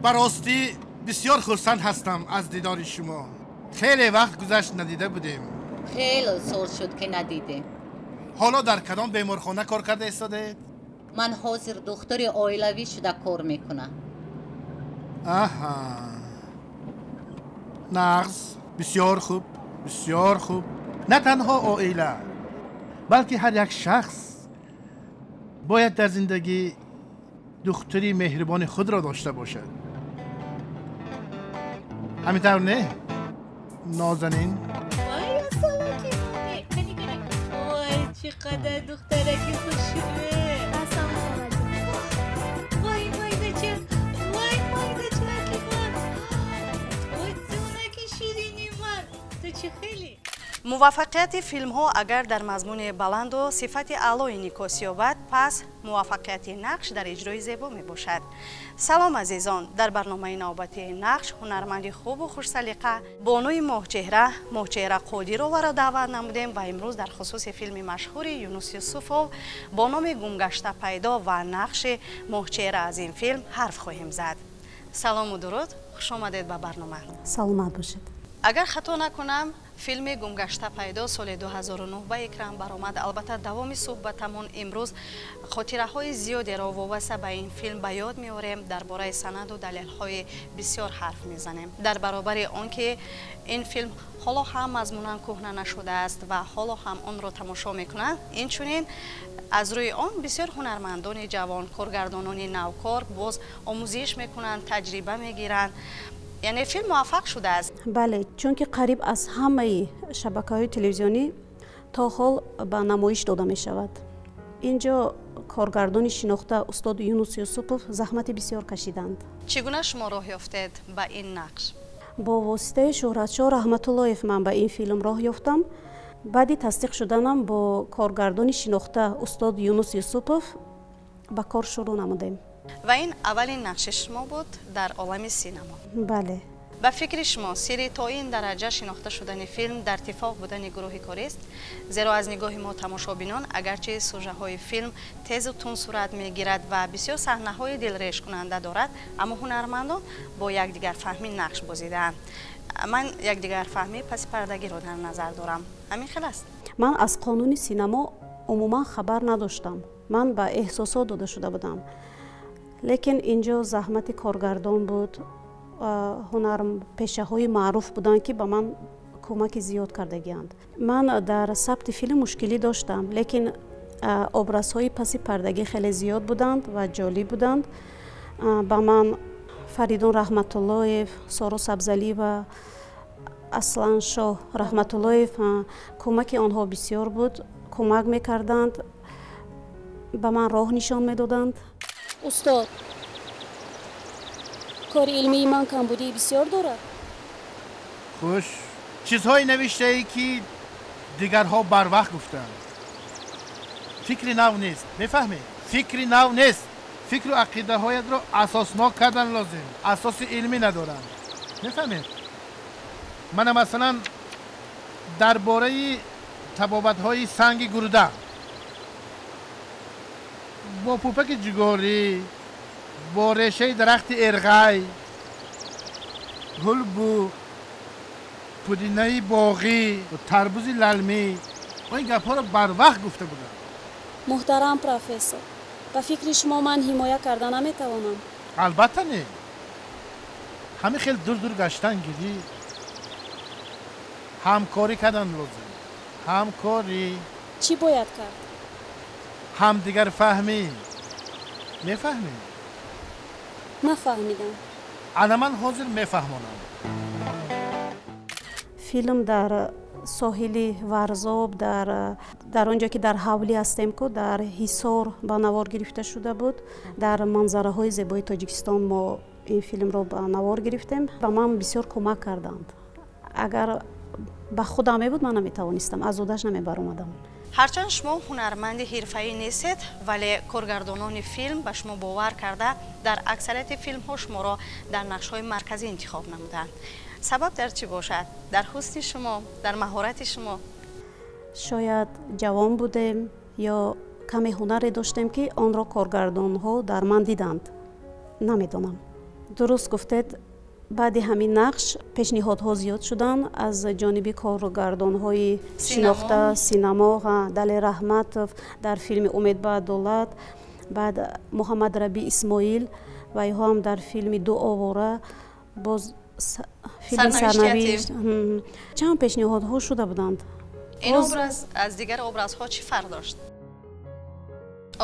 Ба ростӣ бисёр хурсанд ҳастам аз дидори шумо. Хеле вақт гузашт, надида будем. Хеле сол шуд, ки надидем. Ҳоло дар кадом беморхона кор карда истодаед? Ман ҳозир духтури оилавӣ шуда кор мекунам. Аҳа, нағз, бисёр хуб, бисёр хуб. На танҳо оила, балки ҳар як шахс бояд дар зиндагӣ духтури меҳрибони худро дошта бошад. Ҳамин тавр не, Нозанин? Вай, асалаки, кани, кани! Вай, чӣ қадар духтараки хушрӯ! Вай, майдача, вай, майдачаки ман, вай, ҷонаки ширини ман, ту чӣ хеле Муваффақияти филмҳо агар дар мазмуни баланду сифати аъло инъикос ёбад, пас муваффақияти нақш дар иҷрои зебо мебошад. Салом, азизон! Дар барномаи навбатии «Нақш» ҳунарманди хубу хушсалиқа, бонуи моҳчеҳра Моҳчеҳра Қодироваро даъват намудем ва имрӯз дар хусуси филми машҳури Юнус Юсуфов бо номи «Гумгашта пайдо» ва нақши Моҳчеҳра аз ин филм ҳарф хоҳем зад. Салому дуруд, хушомадед ба барнома. Саломат бошед. Агар хато накунам, филми «Гумгашта пайдо» соли 2009 ба экран баромад. Албатта, давоми суҳбатамон имрӯз хотираҳои зиёдеро вобаста ба ин филм ба ёд меорем, дар бораи санаду далелҳои бисёр ҳарф мезанем. Дар баробари он ки ин филм ҳоло ҳам мазмунан кӯҳна нашудааст ва ҳоло ҳам онро тамошо мекунанд, инчунин аз рӯи он бисёр ҳунармандони ҷавон, коргардонони навкор боз омӯзиш мекунанд, таҷриба мегиранд, яъне филм муваффақ шудааст. Бале, чунки қариб аз ҳамаи шабакаҳои телевизионӣ то ҳол ба намоиш дода мешавад. Ин ҷо коргардони шинохта устод Юнус Юсупов заҳмати бисёр кашиданд. Чӣ гуна шумо роҳ ёфтед ба ин нақш? Бо воситаи Шӯҳратшоҳ Раҳматуллоев ман ба ин филм роҳ ёфтам. Баъди тасдиқ шуданам бо коргардони шинохта устод Юнус Юсупов ба кор шурӯъ намудем. Ва ин аввалин нақши шумо буд дар олами синамо? Бале. Ба фикри шумо, сирри то ин дараҷа шинохта шудани филм дар иттифоқ будани гурӯҳи корист? Зеро аз нигоҳи мо, тамошобинон, агарчи сужаҳои филм тезу тунд сурат мегирад ва бисёр саҳнаҳои дилрешкунанда дорад, аммо ҳунармандон бо якдигарфаҳмӣ нақш бозидаанд. Ман якдигарфаҳмӣ паси пардагиро дар назар дорам. Ҳамин хел аст? Ман аз қонуни синамо умуман хабар надоштам. Ман ба эҳсосот дода шуда будам, лекин ин ҷо заҳмати коргардон буд, ҳунарпешаҳои маъруф буданд, ки ба ман кӯмаки зиёд кардагианд. Ман дар сабти филм мушкилӣ доштам, лекин образҳои паси пардагӣ хеле зиёд буданд ва ҷолиб буданд. Ба ман Фаридун Раҳматуллоев, Соро Сабзалиева, Асланшоҳ Раҳматуллоев, кӯмаки онҳо бисёр буд, кӯмак мекарданд, ба ман роҳ нишон медоданд. Устод, кори илмии ман камбудии бисёр дорад. Хуш, чизҳое навиштаӣ, ки дигарҳо барвақт гуфтанд. Фикри нав нест, мефаҳмӣ? Фикри нав нест. Фикру ақидаҳоятро асоснок кардан лозим. Асоси илмӣ надоранд, мефаҳмед? Мана, масалан, дар бораи табобатҳои санги гурда бо пӯпаки ҷугорӣ, бо решаи дарахти эрғай, ҳулбу, пудинаи боғӣ, тарбузи лалмӣ, ин гапҳоро барвақт гуфта будам. Муҳтарам профессор, ба фикри шумо, ман ҳимоя карда наметавонам? Албатта не. Ҳамин хел дур дур гаштан гирӣ. Ҳамкорӣ кардан лозим, ҳамкорӣ. Чӣ бояд кард? Ҳамдигарфаҳмӣ, мефаҳмӣ? Нафаҳмидам. Ана, ман ҳозир мефаҳмонам. Филм дар соҳили Варзоб, дар он ҷо ки дар ҳавлӣ ҳастем ку, дар Ҳисор ба навор гирифта шуда буд. Дар манзараҳои зебои Тоҷикистон мо ин филмро ба навор гирифтем. Ба ман бисёр кӯмак карданд. Агар ба худам мебуд, ман наметавонистам, аз ӯдаш намебаромадам. Ҳарчанд шумо ҳунарманди ҳирфаӣ нестед, вале коргардонони филм ба шумо бовар карда, дар аксарияти филмҳо шуморо дар нақшҳои марказӣ интихоб намуданд. Сабаб дар чӣ бошад? Дар ҳусни шумо, дар маҳорати шумо? Шояд ҷавон будем ё каме ҳунаре доштем, ки онро коргардонҳо дар ман диданд. Намедонам. Дуруст гуфтед, баъди ҳамин нақш пешниҳодҳо зиёд шуданд аз ҷониби коргардонҳои шинохта синамо, Далер Раҳматов дар филми Умед ба адолат, баъд Муҳаммад Раби Исмоил ва иҳо ҳам дар филми Ду овора, боз филми Сарнавишт. Чанд пешниҳодҳо шуда буданд. Ин образ аз дигар образҳо чӣ фарқ дошт?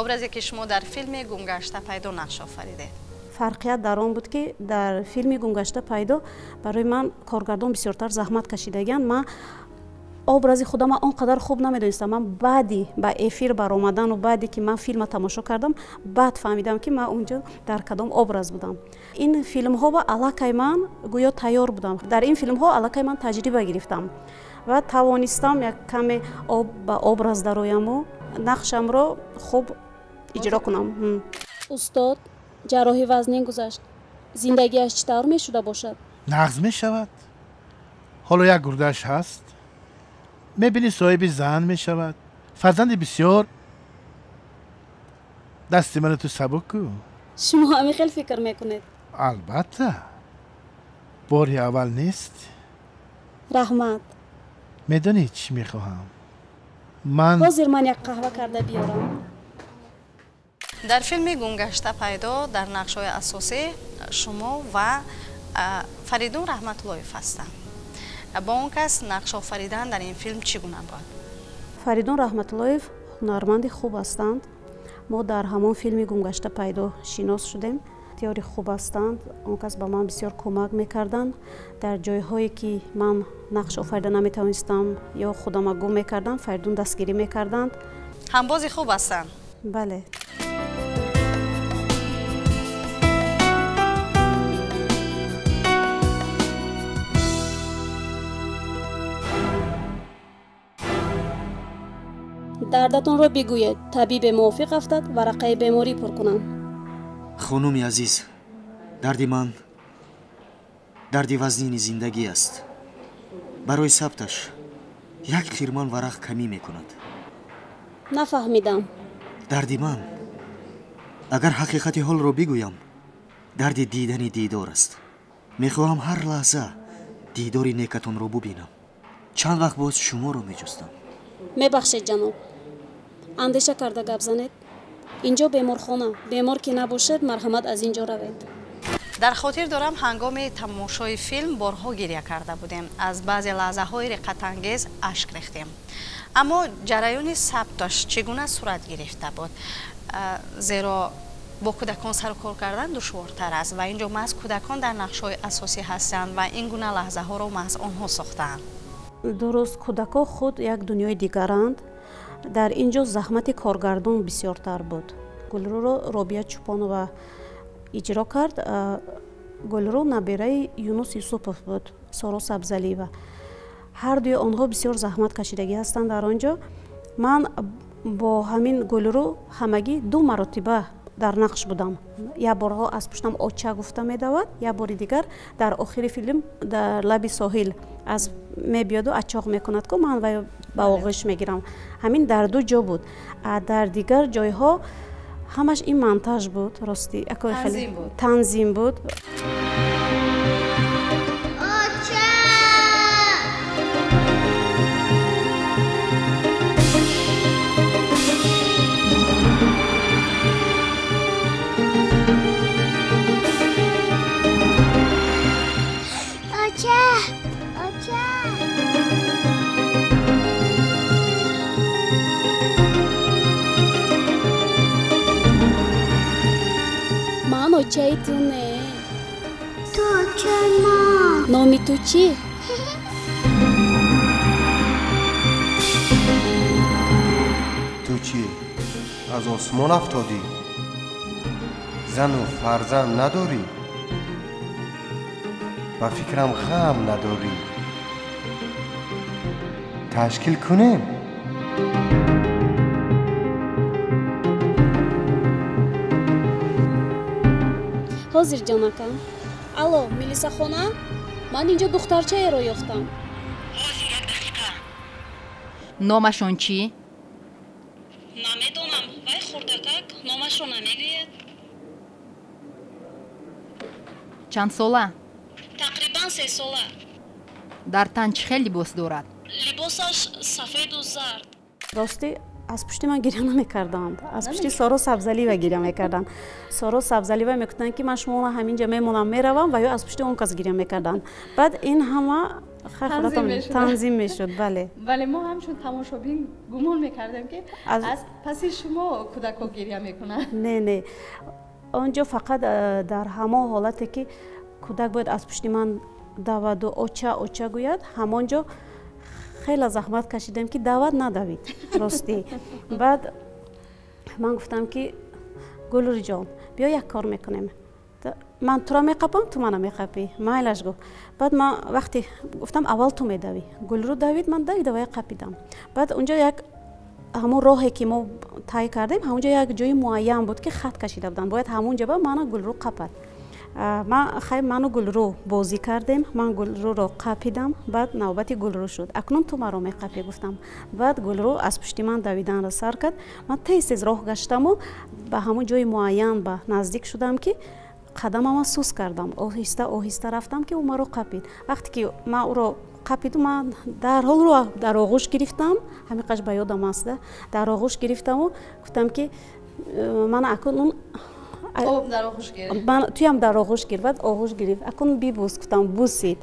Образе ки шумо дар филми Гумгашта пайдо нақш офаридед. Фарқият дар он буд, ки дар филми Гумгашта пайдо барои ман коргардон бисёртар заҳмат кашидагианд. Ман образи худама он қадар хуб намедонистам. Ман баъди ба эфир баромадану баъде ки ман филма тамошо кардам, баъд фаҳмидам, ки ман унҷо дар кадом образ будам. Ин филмҳо ба аллакай ман гӯё тайёр будам. Дар ин филмҳо аллакай ман таҷриба гирифтам ва тавонистам як каме ба образ дарояму нақшамро хуб иҷро кунам. Устод, ҷарроҳи вазнин гузашт. Зиндагиаш чӣ тавр мешуда бошад? Нағз мешавад. Ҳоло як гурдааш ҳаст. Мебинӣ, соҳиби зан мешавад. Фарзанди бисёр. Дасти маро ту сабук кӯ. Шумо ҳамин хел фикр мекунед? Албатта. Бори аввал нест. Раҳмат. Медонӣ чӣ мехоҳам? Ман ҳозир ман як қаҳва карда биёрам. Дар филми Гумгашта пайдо дар нақшҳои асосӣ шумо ва Фаридун Раҳматуллоев ҳастанд. Бо он кас нақшофаридан дар ин филм чӣ гуна буд? Фаридун Раҳматуллоев ҳунарманди хуб ҳастанд. Мо дар ҳамон филми Гумгашта пайдо шинос шудем. Ихтиёри хуб ҳастанд. Он кас ба ман бисёр кӯмак мекарданд. Дар ҷойҳое ки ман нақш офарида наметавонистам ё худама гум мекардам, Фаридун дастгирӣ мекарданд. Ҳамбози хуб ҳастанд? Бале. Дардатонро бигӯед, табибе мувофиқ афтад, варақаи беморӣ пур кунам. Хонуми азиз, дарди ман дарди вазнини зиндагӣ аст. Барои сабташ як хирман варақ камӣ мекунад. Нафаҳмидам. Дарди ман, агар ҳақиқати ҳолро бигӯям, дарди дидани дидор аст. Мехоҳам ҳар лаҳза дидори некатонро бубинам. Чанд вақт боз шуморо меҷустам. Мебахшед, ҷаноб, андеша карда гап занед. Инҷо беморхона, бемор ки набошед, марҳамат аз ин ҷо равед. Дар хотир дорам, ҳангоми тамошои филм борҳо гиря карда будем. Аз баъзе лаҳзаҳои реқатангез ашк рехтем. Аммо ҷараёни сабташ чӣ гуна сурат гирифта буд? Зеро бо кӯдакон сарукор кардан душвортар аст ва ин ҷо маҳз кӯдакон дар нақшҳои асосӣ ҳастанд ва ин гуна лаҳзаҳоро маҳз онҳо сохтаанд. Дуруст, кӯдакҳо худ як дунёи дигаранд. Дар ин ҷо заҳмати коргардон бисёртар буд. Гулрӯро Робия Чупонова иҷро кард. Гулрӯ набираи Юнус Юсупов буд, Соро Сабзалиева. Ҳар дуи онҳо бисёр заҳмат кашидагӣ ҳастанд дар он ҷо. Ман бо ҳамин Гулрӯ ҳамагӣ ду маротиба дар нақш будам. Як борҳо аз пуштам оча гуфта медавад, як бори дигар дар охири филм дар лаби соҳил аз мебиёду ачоқ мекунад, ку ман вай ба оғӯш мегирам. Ҳамин дар ду ҷо буд. А дар дигар ҷойҳо ҳамаш ин монтаж буд, ростӣ танзим буд. Ман очаи ту не. Ту очаи ман. Номи ту чӣ? Ту чӣ? Аз осмон афтодӣ? Зану фарзанд надорӣ? Ба фикрам ғам надорӣ. Ташкил кунем? Ҳозир, ҷонакам. Алло, милисахона? Ман инҷо духтарчаеро ёфтам. Ҳозир, як дақиқа. Номашон чӣ? Намедонам, вай хурдакак номашро намегӯяд. Чанд сола? Тақрибан 3 сола. Дар тан чӣ хел либос дорад? Либосаш сафеду зард. Ростӣ, аз пушти ман гиря намекарданд, аз пушти Соро Сабзалиева гиря мекарданд. Соро Сабзалиева мегуфтанд, ки ман шуморо ҳамин ҷа мемонам, меравам, ва ё аз пушти он кас гиря мекарданд. Баъд ин ҳама танзим мешуд. Бале, бале, мо ҳамчун тамошобин гумон мекардем, ки аз паси шумо кӯдакҳо гиря мекунанд. Не, не, он ҷо фақат дар ҳамон ҳолате, ки кӯдак бояд аз пушти ман даваду оча, оча гӯяд, ҳамон ҷо хеле заҳмат кашидем, ки дават надавид, ростӣ. Баъд ман гуфтам, ки Гулруҷон, биё, як кор мекунем: ман туро меқапам, ту мана меқапӣ. Майлаш, гуфт. Баъд ман вақте гуфтам, аввал ту медавӣ, Гулру давид, ман давида вая қапидам. Баъд унҷо як ҳамон роҳе, ки мо тай кардем, ҳамонҷо як ҷои муайян буд, ки хат кашида буданд, бояд ҳамон ҷо ба мана Гулру қапад. Ман хай, ману Гулру бозӣ кардем, ман Гулруро қапидам. Баъд навбати Гулру шуд. Акнун ту маро меқапӣ, гуфтам. Баъд Гулру аз пушти ман давиданро сар кард. Ман тез тез роҳ гаштаму ба ҳамон ҷои муайян ба наздик шудам, ки қадамама сус кардам, оҳиста оҳиста рафтам, ки ӯ маро қапид. Вақте ки ман ӯро қапиду, ман дарҳол ӯро дар оғӯш гирифтам. Ҳамиқаш ба ёдам аст, дар оғӯш гирифтаму гуфтам, ки ман акнун туям дар оғӯш гир. Баъд оғӯш гирифт. Акун бибӯс, гуфтам. Бусид.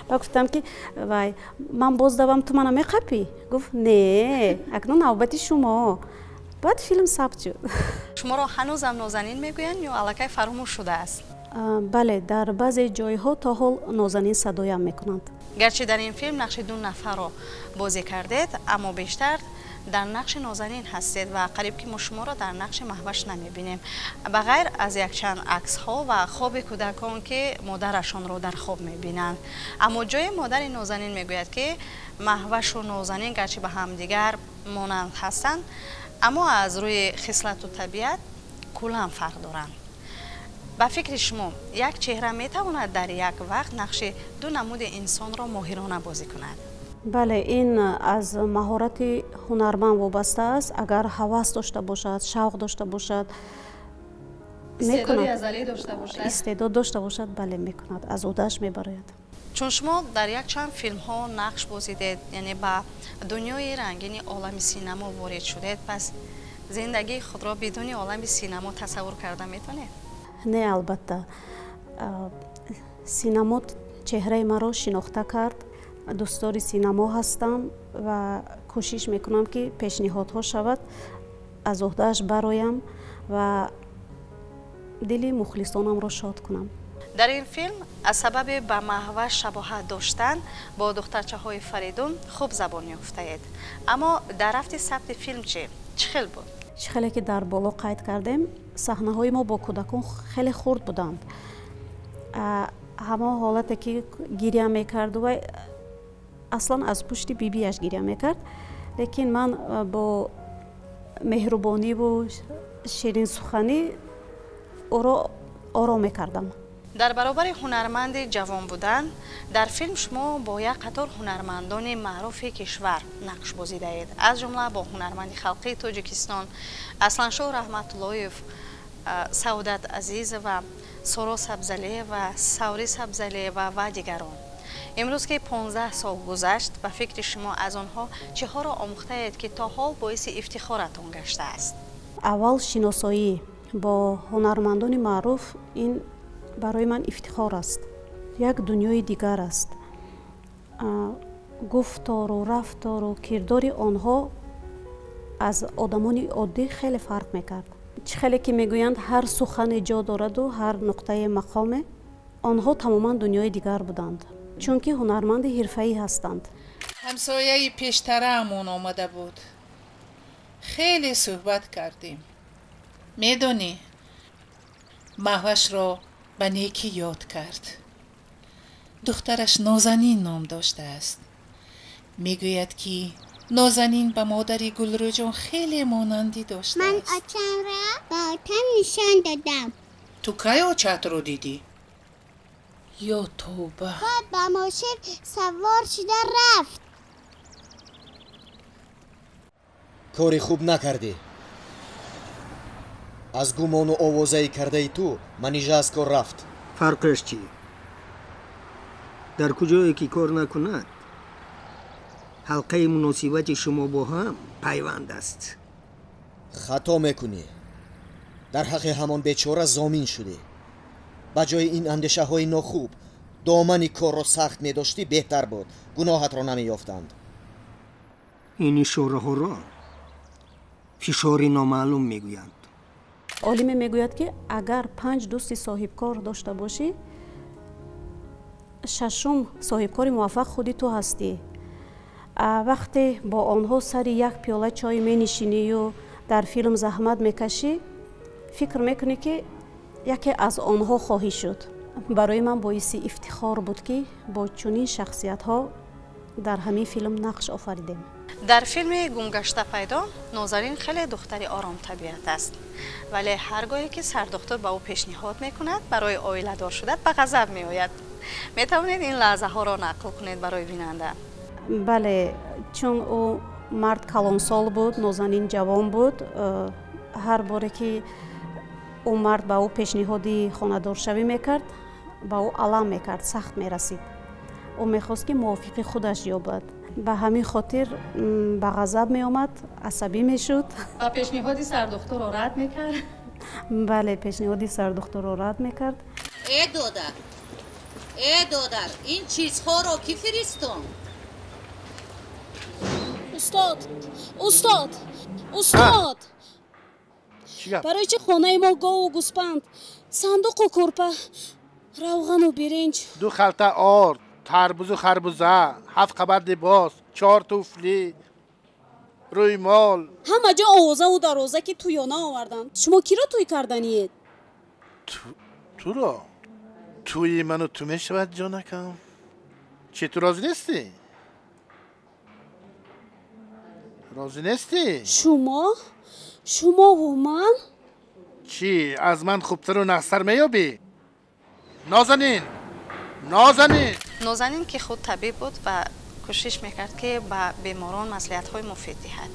Баъд гуфтам, ки вай, ман боз давам, ту мана меқапӣ? Гуфт: не, акнун навбати шумо. Баъд филм сабт шуд. Шуморо ҳанӯзам Нозанин мегӯянд ё аллакай фаромӯш шудааст? Бале, дар баъзе ҷойҳо то ҳол Нозанин садоям мекунанд. Гарчи дар ин филм нақши ду нафарро бозӣ кардед, аммо бештар дар нақши Нозанин ҳастед ва қариб ки мо шуморо дар нақши Маҳваш намебинем, ба ғайр аз якчанд аксҳо ва хоби кӯдакон, ки модарашонро дар хоб мебинанд. Аммо ҷои модари Нозанин мегӯяд, ки Маҳвашу Нозанин гарчи ба ҳамдигар монанд ҳастанд, аммо аз рӯи хислату табиат куллан фарқ доранд. Ба фикри шумо, як чеҳра метавонад дар як вақт нақши ду намуди инсонро моҳирона бозӣ кунад? Бале, ин аз маҳорати ҳунарманд вобаста аст. Агар ҳавас дошта бошад, шавқ дошта бошад, истеъдод дошта бошад, бале, мекунад, аз ӯҳдааш мебарояд. Чун шумо дар якчанд филмҳо нақш бозидед, яъне ба дунёи рангини олами синамо ворид шудед, пас зиндагии худро бидуни олами синамо тасаввур карда метавонед? Не, албатта. Синамо чеҳраи маро шинохта кард. Дӯстдори синамо ҳастам ва кӯшиш мекунам, ки пешниҳодҳо шавад, аз ӯҳдааш бароям ва дили мухлисонамро шод кунам. Дар ин филм аз сабаби ба Маҳваш шабоҳат доштан бо духтарчаҳои Фаридун хуб забон ёфтаед, аммо дар рафти сабти филм чӣ чӣ хел буд? Чӣ хеле ки дар боло қайд кардем, саҳнаҳои мо бо кӯдакон хеле хурд буданд. Ҳамон ҳолате, ки гиря мекарду, вай аслан аз пушти бибиаш гиря мекард, лекин ман бо меҳрубониву ширинсуханӣ ӯро ором мекардам. Дар баробари ҳунарманди ҷавон будан, дар филм шумо бо як қатор ҳунармандони маъруфи кишвар нақш бозидаед, аз ҷумла бо ҳунарманди халқии Тоҷикистон Асланшоҳ Раҳматуллоев, Саодат Азизова, Соро Сабзалиева, Саври Сабзалиева ва дигарон. Имрӯз, ки 15 сол гузашт, ба фикри шумо, аз онҳо чиҳоро омӯхтаед, ки то ҳол боиси ифтихоратон гаштааст? Аввал, шиносоӣ бо ҳунармандони маъруф ин барои ман ифтихор аст, як дунёи дигар аст. Гуфтору рафтору кирдори онҳо аз одамони оддӣ хеле фарқ мекард. Чӣ хеле ки мегӯянд, ҳар сухане ҷо дораду ҳар нуқтаи мақоме, онҳо тамоман дунёи дигар буданд, чунки ҳунарманди ҳирфаӣ ҳастанд. Ҳамсояи пештараамон омада буд, хеле суҳбат кардем. Медонӣ, Маҳвашро ба некӣ ёд кард. Духтараш Нозанин ном доштааст. Мегӯяд, ки Нозанин ба модари Гулрӯҷон хеле монандӣ доштааст. Ман очамро ба отам нишон додам. Ту кай очаатро дидӣ? Ё тавба! Баъд ба мошин савор шуда рафт. Кори хуб накардӣ. Аз гумону овозаи кардаи ту Манижа аз кор рафт. Фарқаш чӣ? Дар куҷое ки кор накунад, ҳалқаи муносибати шумо бо ҳам пайванд аст. Хато мекунӣ. Дар ҳаққи ҳамон бечора зомин шудӣ. Ба ҷои ин андешаҳои нохуб домани корро сахт медоштӣ беҳтар буд, гуноҳатро намеёфтанд. Ин ишораҳоро фишори номаълум мегӯянд. Олиме мегӯяд, ки агар 5 дӯсти соҳибкор дошта бошӣ, шашум соҳибкори муваффақ худи ту ҳастӣ. Вақте бо онҳо сари як пиёла чой менишинию дар филм заҳмат мекашӣ, фикр мекунӣ, ки яке аз онҳо хоҳӣ шуд. Барои ман боиси ифтихор буд, ки бо чунин шахсиятҳо дар ҳамин филм нақш офаридем. Дар филми Гумгашта пайдо Нозанин хеле духтари оромтабиат аст, вале ҳар гоҳе ки сардухтур ба ӯ пешниҳод мекунад барои оиладор шуда, ба ғазаб меояд. Метавонед ин лаҳзаҳоро нақл кунед барои бинанда? Бале, чун ӯ мард калонсол буд, Нозанин ҷавон буд. Ҳар боре ки ӯ мард ба ӯ пешниҳоди хонадоршавӣ мекард, ба ӯ алам мекард, сахт мерасид. Ӯ мехост, ки мувофиқи худаш ёбад. Ба ҳамин хотир ба ғазаб меомад, асабӣ мешуд. Ва пешниҳоди сардухтурро рад мекард? Бале, пешниҳоди сардухтурро рад мекард. Э додар, э додар, ин чизҳоро кӣ фиристон? Устод, устод, устод! Барои чӣ хонаи мо гову гӯспанд, сандуқу кӯрпа, равғану биринҷ, 2 халта орд, тарбузу харбуза, 7 қабат либос, 4 туфлӣ, рӯймол. Ҳама ҷо овозаву дароза, ки тӯёна оварданд. Шумо киро тӯй карданиед? Туро. Тӯи ману ту мешавад, ҷонакам. Чи, ту розӣ нестӣ? Розӣ нестӣ? Шумо? Шумову ман? Чӣ, аз ман хубтару нақстар меёбӣ? Нозанин! Нозанин! Нозанин, ки худ табиб буд ва кӯшиш мекард, ки ба беморон маслиҳатҳои муфид диҳад,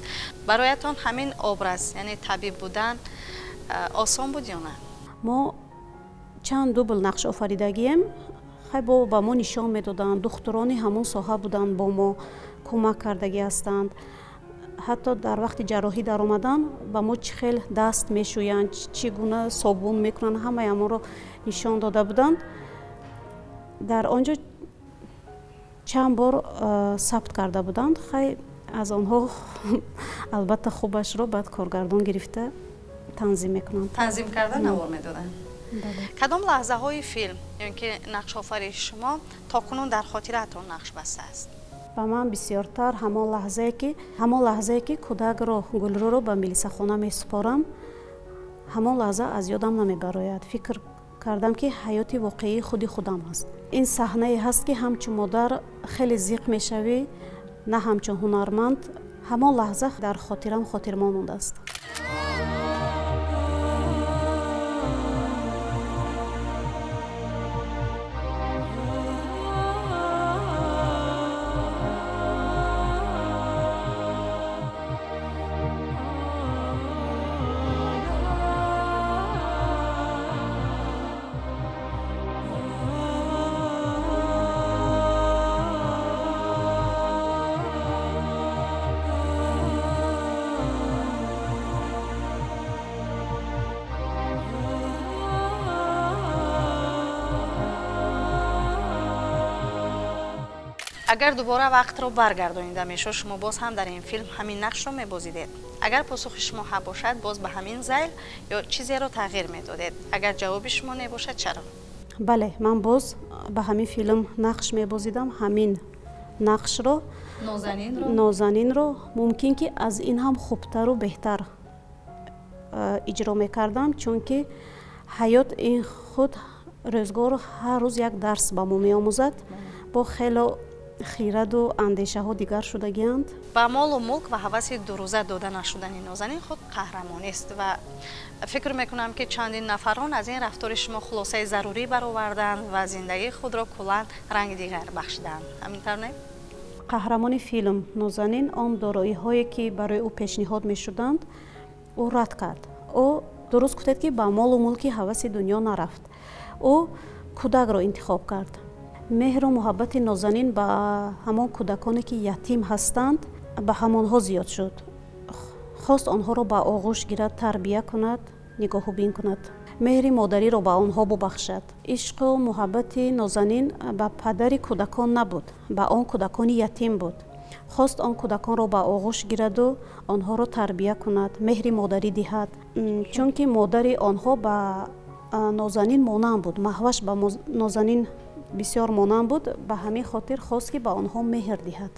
бароятон ҳамин образ, яъне табиб будан, осон буд ё на? Мо чанд дубл нақш офаридагием. Хай, бо ба мо нишон медоданд, духтурони ҳамон соҳа буданд, бо мо кӯмак кардагӣ ҳастанд. Ҳатто дар вақти ҷарроҳӣ даромадан ба мо чӣ хел даст мешӯянд, чӣ гуна собун мекунанд, ҳамаи ҳамонро нишон дода буданд. Дар он ҷо чанд бор сабт карда буданд. Хай, аз онҳо албатта хубашро баъд коргардон гирифта танзим мекунанд. Танзим карда навор медоданд. Кадом лаҳзаҳои филм ё ин ки нақшофарии шумо то кунун дар хотираатон нақш бастааст? Ба ман бисёртар ҳамон лаҳзае ки кӯдакро, Гулрӯро ба милисахона месупорам, ҳамон лаҳза аз ёдам намебарояд. Фикр кардам, ки ҳаёти воқеии худи худам аст. Ин саҳнае ҳаст, ки ҳамчун модар хеле зиқ мешавӣ, на ҳамчун ҳунарманд. Ҳамон лаҳза дар хотирам хотирмон мондааст. Агар дубора вақтро баргардонида мешуд, шумо боз ҳам дар ин филм ҳамин нақшро мебозидед? Агар посухи шумо ҳа бошад, боз ба ҳамин зайл ё чизеро тағйир медодед? Агар ҷавоби шумо не бошад, чаро? Бале, ман боз ба ҳамин филм нақш мебозидам, ҳамин нақшро, Нозанинро, мумкин ки аз ин ҳам хубтару беҳтар иҷро мекардам, чунки ҳаёт ин худ рӯзгор ҳар рӯз як дарс ба мо меомӯзад. Бо хело хираду андешаҳо дигар шудагианд. Ба молу мулк ва ҳаваси дурӯза дода нашудани Нозанин худ қаҳрамонист ва фикр мекунам, ки чандин нафарон аз ин рафтори шумо хулосаи зарурӣ бароварданд ва зиндагии худро куллан ранги дигар бахшиданд. Ҳамин тавр не? Қаҳрамони филм Нозанин он дороиҳое ки барои ӯ пешниҳод мешуданд, ӯ рад кард. Ӯ дуруст гуфтед, ки ба молу мулки ҳаваси дунё нарафт. Ӯ кӯдакро интихоб кард. Меҳру муҳаббати Нозанин ба ҳамон кӯдаконе ки ятим ҳастанд, ба ҳамонҳо зиёд шуд. Хост онҳоро ба оғӯш гирад, тарбия кунад, нигоҳубин кунад, меҳри модариро ба онҳо бубахшад. Ишқу муҳаббати Нозанин ба падари кӯдакон набуд, ба он кӯдакони ятим буд. Хост он кӯдаконро ба оғӯш гираду онҳоро тарбия кунад, меҳри модарӣ диҳад, чунки модари онҳо ба Нозанин монанд буд, Маҳваш ба Нозанин бисёр монанд буд. Ба ҳамин хотир хост, ки ба онҳо меҳр диҳад.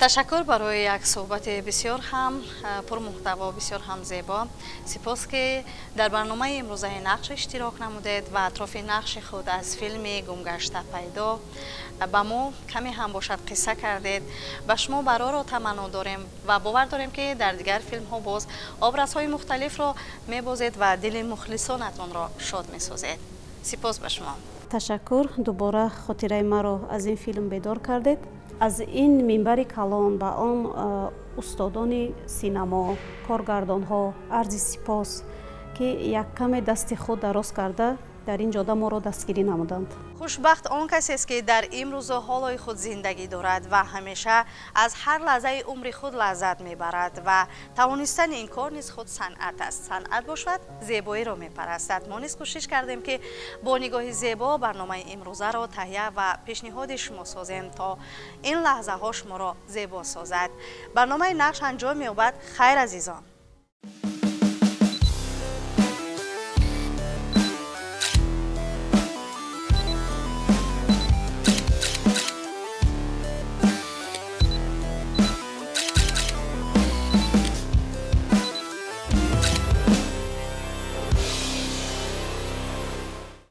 Ташаккур барои як суҳбати бисёр ҳам пурмуҳтаво, бисёр ҳам зебо. Сипос, ки дар барномаи имрӯзаи нақш иштирок намудед ва атрофи нақши худ аз филми Гумгашта пайдо ба мо каме ҳам бошад қисса кардед. Ба шумо бароро таманно дорем ва бовар дорем, ки дар дигар филмҳо боз образҳои мухталифро мебозед ва дили мухлисонатонро шод месозед. Сипос ба шумо. Ташаккур, дубора хотираи маро аз ин филм бедор кардед. Аз ин минбари калон ба он устодони синамо, коргардонҳо арзи сипос, ки як каме дасти худ дароз карда дар ин ҷода моро дастгирӣ намуданд. Хушбахт он касест, ки дар имрӯзу ҳолои худ зиндагӣ дорад ва ҳамеша аз ҳар лаҳзаи умри худ лаззат мебарад ва тавонистани ин кор низ худ санъат аст. Санъат бошад, зебоиро мепарастад. Мо низ кӯшиш кардем, ки бо нигоҳи зебо барномаи имрӯзаро таҳия ва пешниҳоди шумо созем, то ин лаҳзаҳо шуморо зебо созад. Барномаи нақш анҷом меёбад. Хайр, азизон.